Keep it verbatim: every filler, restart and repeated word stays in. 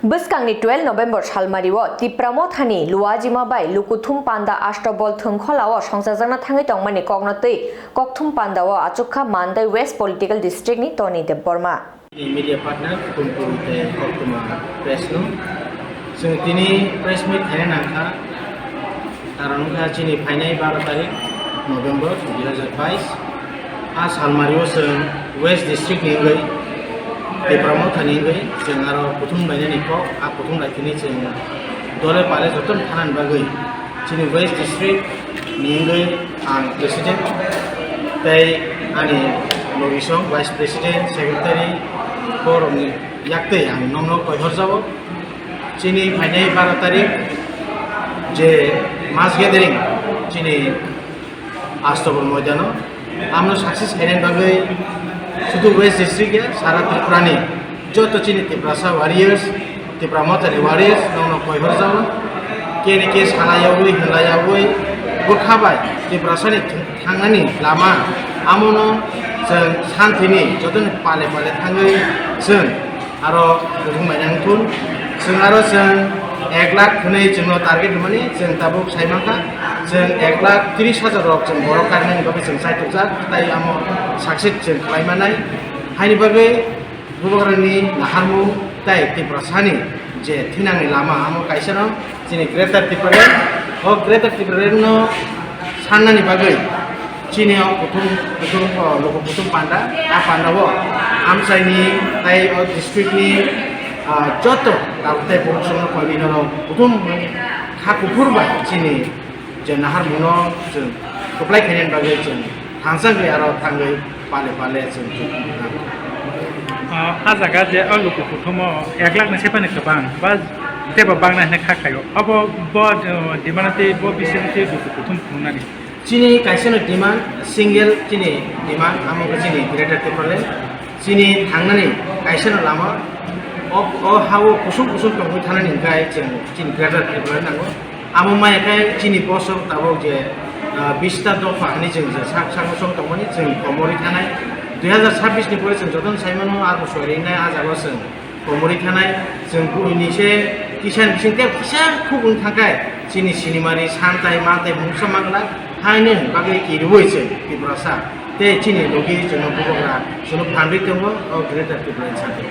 Bwskangni twelve November salmario Tipra Mothani Luajima bai Lukuthum Panda Ashtobol Thwngkholao songchajakna thangwi tongmani kokno twi kokthum pandao achukha Mandai West Political District ni Tony Debbarma. Media partner Kumpur tei Koktwma Press no chwng tini press meet khaina nangkha. Karon wngkha chini phainai baro tarik November dui hazar bais. A salmario chwng West District ni wngwi, Tipra Motha ni wngwi chwng aro kuthum bainani kok, a kuthum raithini chwng dole pare jotono thanani bagwi chini West District ni wngwi ang President tei ani logisong Vice President, Secretary, borokni yaktwi ang nokno koihor jao. Chini phainai baro tarik je mass gathering chini Astobol moidano, amno success khainani bagwi sudu West District ya, sara Tripura ni joto chini Tiprasa warriors, Tipra Mothani warriors nokno koihor jao. Kene ke sana yawi, hwnla yawi, bwkha bai Tiprasa ni thangnani lama amono chwng santini jotoni pale pale thangwi chwng aro kuthum bainang thun. Chwng aro chwng ek lakh hwnwi chwngno target rwmani chwng tabuk sai mankha. Chwng ek lakh tris hajar rok chwng borok karinani bagwi chwng chaitukjak, tai amo success chwng khlai manai. Haini bagwi Bubagrani naharmung tai Tiprasani je thinangni lama amo kaisano chini Greater Tipraland, o Greater Tipraland no sannani bagwi chini o kuthum, kuthum, o, luku kuthum panda, a panda o amchaini tai o district ni, ah, joto tabuk tai borok songno koini norok kuthum ha kuphur bai chini je naharmungno chwng kwplai khainani bagwi chwng thangsangwi aro thangwi pale pale chwng. Ah, a jaga je o luku kuthumo ek lakh ni sephani kwbang ba teibo bangna hinwi kha khaio. Obo bo, uh, demand tei bo bisingtwi luku kuthum phunuknani. Chini kaisano demand, single chini demand, amo khe chini Greater Tipraland. Chini thangnani kaisano lama, o, o ha-o kusung kusung tongwi thanani hwnkhe chwng chini Greater Tipraland nango. Amo maya khe chini bosok tabuk je, ah, bista dopha hinwi chwng je sak sakno chong tongmani chwng komorwi thanai. Dui hazar sabbish ni pore chwng jotono sai mano, abo soirinai ah jaga chwng komorwi thanai. Chwng buini se kisa bising tei kisa khuk wng thangkhai chini sinimari santai mantai mungsa mangla haino bagwi kiriboi chwng Tiprasa tei chini logi chwngno bubagra chwngno phanrwi tongo o Greater Tipraland saka.